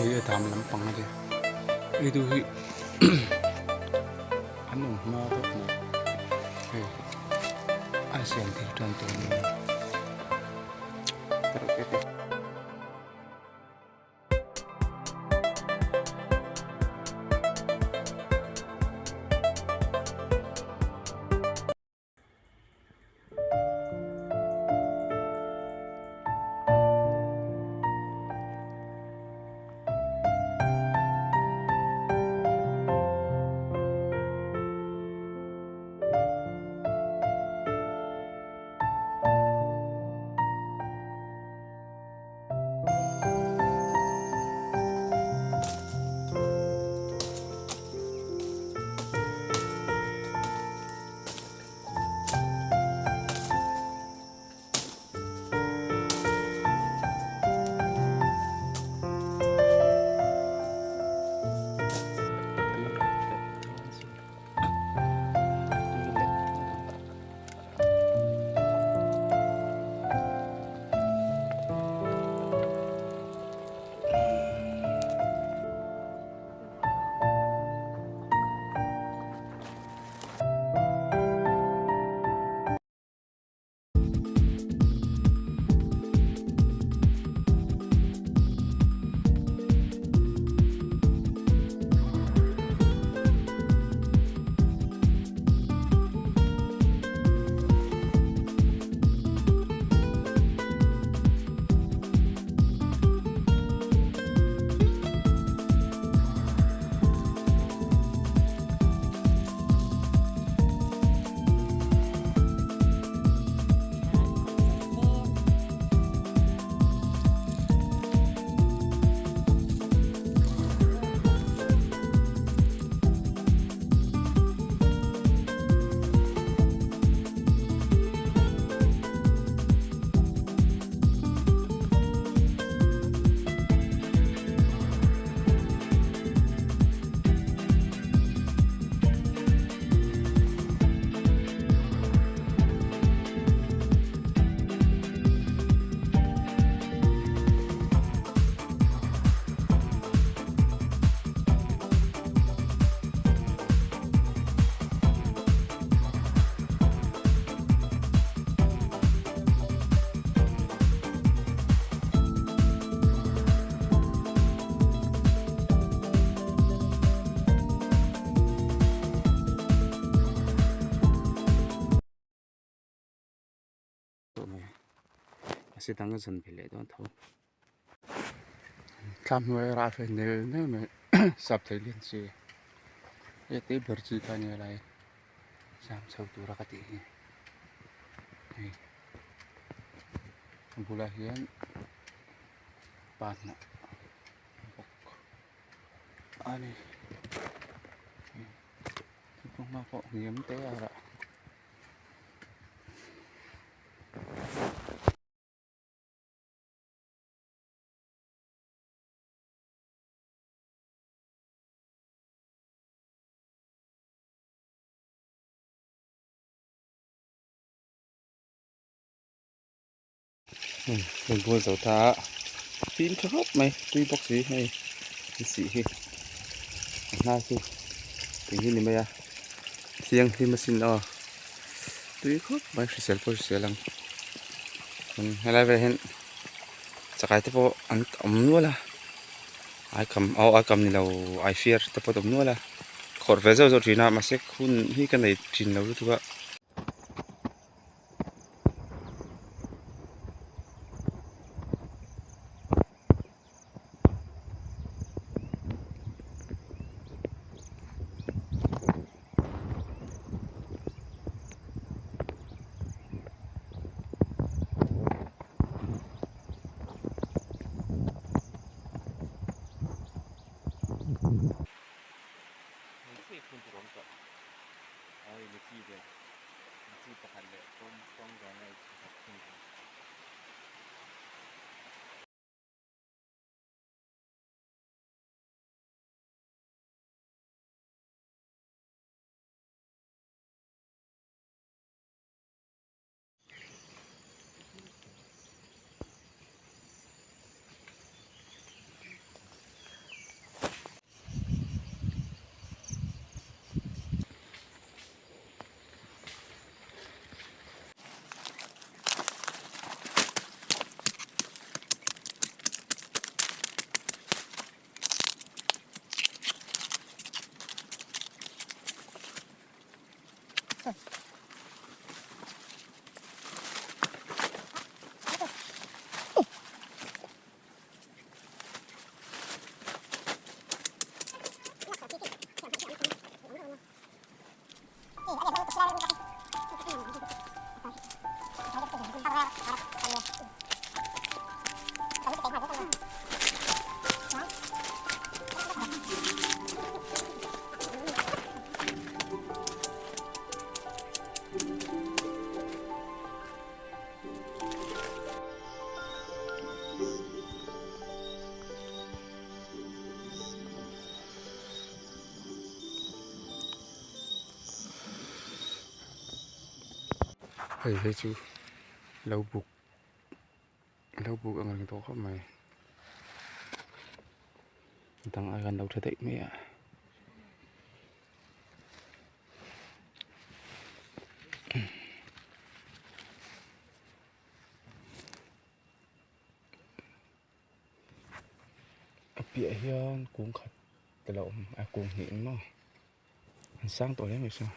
Hei a dam lampang a ni hei tu hi an awm hma bawk mai hei a siam thei tan tawh a ni a. A se dang a zan ve leh dawn tho thlam hnuai a rah fel nel nel mai sap thei lian chi hei te ber chi kha ania lai zam chho tura ka tih hi hei a bulah hian panhnah bawk a ni thingkung hma pawh hniam te a rah. Hei bual zo ta a fim tha khawp mai tui bawk si hei an sih hi a hnar chu tui hi ni mai a thianghlim asin aw tui khawp mai hrisel pawh hrisel ang helai velah hian chakai te pawh an awm nual a aikam aw aikam ni lo aifiar te pawh an awm nual a khawrh ve zauh zauh thin a mahse hun hi ka nei thin lo lutuk a. Hei hei chu lo buk lo buk ang reng tawh khawp mai dang ai khan lo tha daih mai a. A piah hian kung khat te lo awm a kung hnih ang maw an sang tawh hle mai saw.